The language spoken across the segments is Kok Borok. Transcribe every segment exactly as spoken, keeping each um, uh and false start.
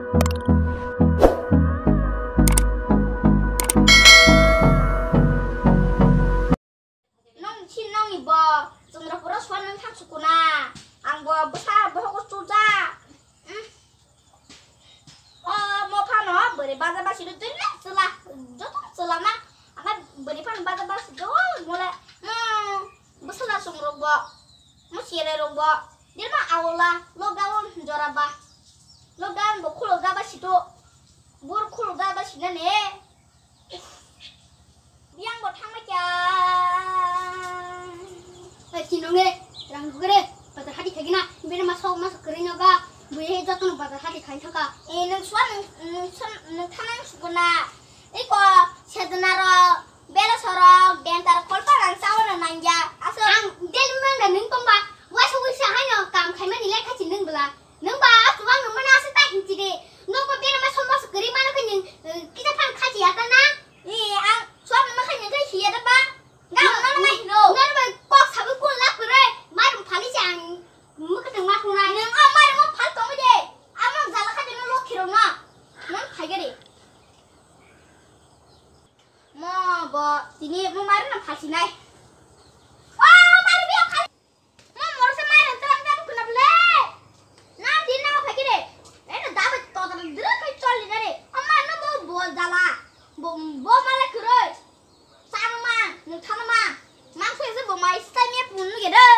Nong si nong ni bo Chandrapura suan nang thang sukuna. Ang bo bwsa bohogo chuja. Hmm. O mo phano bwrwi baja basi do twi le chwla. Joto chwla na. Ama bwrwi phano baja basi do mole. Hmm. Bwsala song rok bo. Mo sere rok bo. Dirma awola lockdown jora ba. Lockdown bo khulo ga basi do. Bor khulo ga basi na ne. Biyang bo thangma kya? Oi, kinong le, rang rukre, bazar hati khaigina, bini ma sok ma sok kri noga, buye jotono bazar hati khai thoka. E, nung swan, nung, nung swan, nung thanang sukuna. Iko, sedna ro, bela soro, dentar kolpa rang sawo na nangya. Aso. Ang del mangga nung tongba, waisa waisa haino kam khaimani lekha chi nung bela. Nung ba, chuwang nung mana asa ta hinchi de. Nung ba bera ma somos kri mano khe nung, eh, kita phan khachi ya ta na. Eh, ang chuwang nung ma khe nung khe hiya da ba. Ga nung ma hino. Nung ba kok sabu kun la kre. Marum phali chang. Mukha tang ma thung nai. Nung a marum phal tong de. Amang jala kha de nung lo khiro na. Nung phai gari. Mo bo tini mo marum na phal sinai. Oh, marum ya phal. Mo moroksa mairang twlang twlang khuna bwle. Na din na phai kire. Eno dabai totra dra khai choli na re. Amma no bo bo jala. Bo bo mala kuroi. Sang ma, nung thang ma. Mang se se bo mai stai me pun ge de.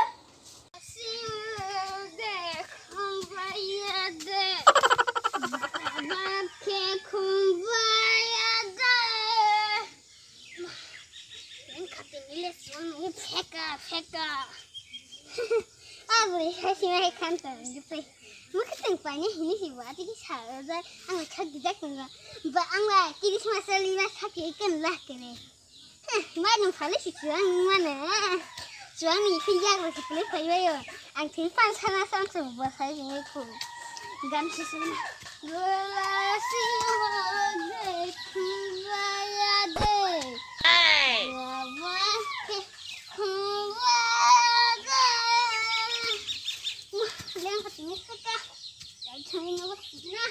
Sim de khum ba ya de. Ba ke khum ba ya de. Yang kati nile suang ni pheka pheka. Abri hai si mai khan ta ngi pe. Mukha tang paine hini si ba tiki sa ja ang kha gijak tang ba. Ba ang la Christmas li ma kha ke kan la kene. Mai nung phale si chuang mana. Chuang ni phi yak la si pule phai ba yo. Ang thil pan sana san su bo sai ni khu. Gan si su. Gola si ho de khu ba ya de. Wa wa ke khu ba ya de. Leng ka tini ka. Dai chang ni no na.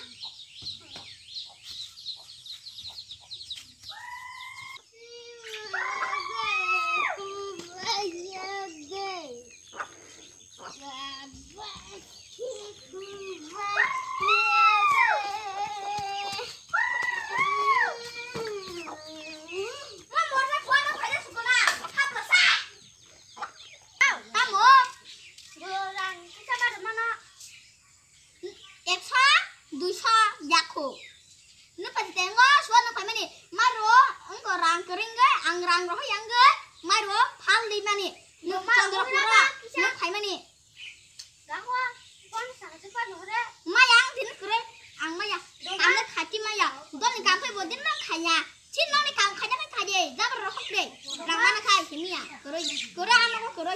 Tamo? Ekso, duiso, yakho. Nung pati tengo, suwa nung phaimani. Maro, wngko rang kwrwngwi, ang rang rohor yangwi, maro, phal limani. Nung Chandra pura, nung phaimani. Maya, ang din kwrwi, ang maya. Ang le khati maya. Doni kam phai bo din nang khaya. Chin noni kam khaya nang khaya. Jabar rohok de. Rang mana khai, kimiya. Kwrwi, kwrwi ano ko kwrwi.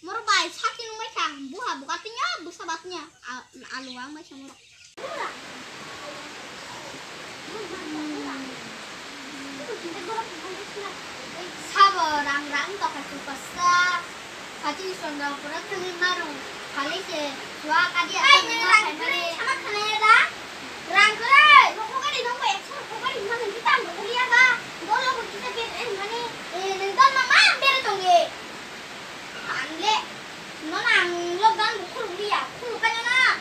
Moro bai, sakni nung bai kha, buha buka tinya, busa ba tinya, a-, alu ang bai kha moro. Sabo rang rang to kha chupasa, pati sondro pura thangwi marung, khali se chua kadi. Ai, asa nung ma rang khai mani. Sama khana ya da? Rang kore, rokho gari nung bai, ekso rokho gari ma nung kita rokho ya ba, dolo bo kita ber, eh, mani, eh, nung dol ma ma ber tong ye. Ang le, nono ang lockdown bo khuluk liya, khuluk kanya na.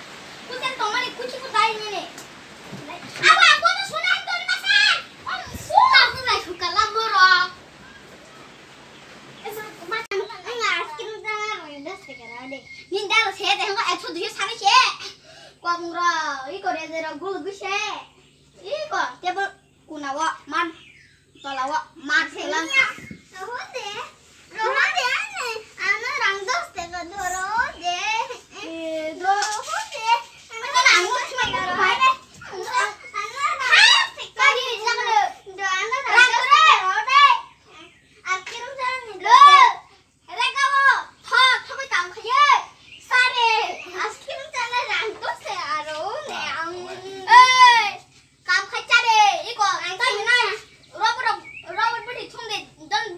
Kuchen tongmani kuchi ko dai nene. Abo ang bono suna ang tori masa. Om suna. Aku nai suka la borok. Esa kuma ang askrim da ro das te kara de. Ninda ro se de ngo ekso dui sani se. Ko mung ro, i ko re de ro gul gu se. I ko table. Kuna wa man, tola wa man, selang. Roho de, roho de, ane, ano rang dos te ko doro de. Eh, doro de. Ano rang dos te ko doro de. Ano rang dos te ko doro de. Rang dos te ko doro de. Akhir sana ni. Lo. Rega o, thok, thok kam khaiye. Sare, ice cream chana rang to se aro ne ang. Ei, kam khai chare, iko ang tai na. Rob, rob, rob budi thung de, don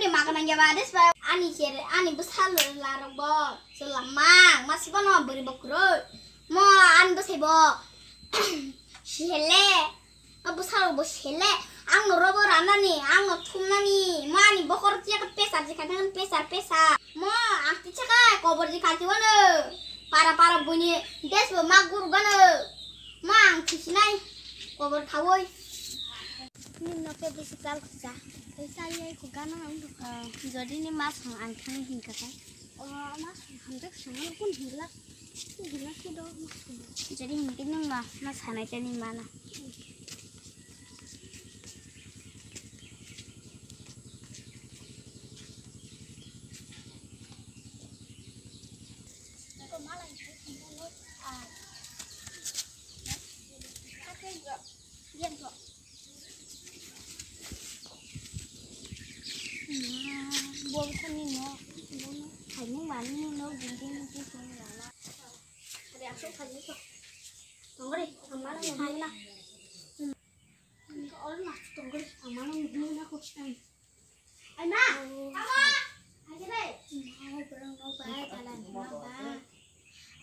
Maga nangya ba des ba ani chere ani bwsal larok bo. Chwla mang masibo no bwrwi bo kwrwi. Mo ani bwsai bo. Sihele. A bwsarok bo sele, ang no robo ranani, ang no thumnani, mo ani bokhor tiya ka pesar jikha thang pesar pesar. Mo ang ticha ka kobor jikha tiwano. Para para buni des bo ma guru gano. Mo ang tisinai kobor khawoi. Nim no ke bisi kal khuja. Tei sa ye khu gana ang dukha. Jodi ni mas ang thang hin ka kai. O mas hamjak sung kun hin la. Jodi hinkhe nwng ma, ma sanai tani mana. Bo kani no, khaini mani no, building ni song wala. Ade asok khaini to. Tongore, amala no hina. Oro na tongore, amala no hina ko. Ai ma, ama, ai ke dai. Ai, borong no bai, dalan no ba.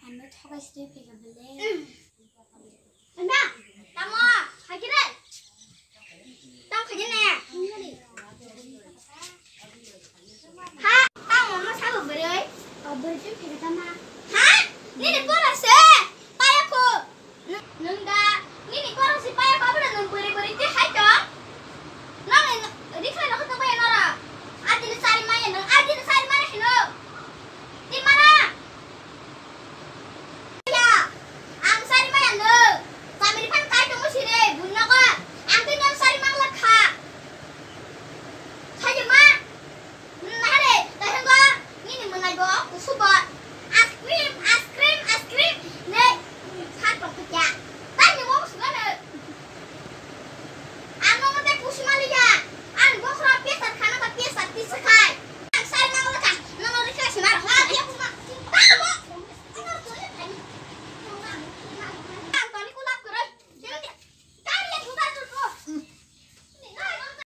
Ano thokai sri pega bele. Anda, tamo, hakire. Tam khajene. Ha, tamo ma sabo bere. Bere tu khajene tamo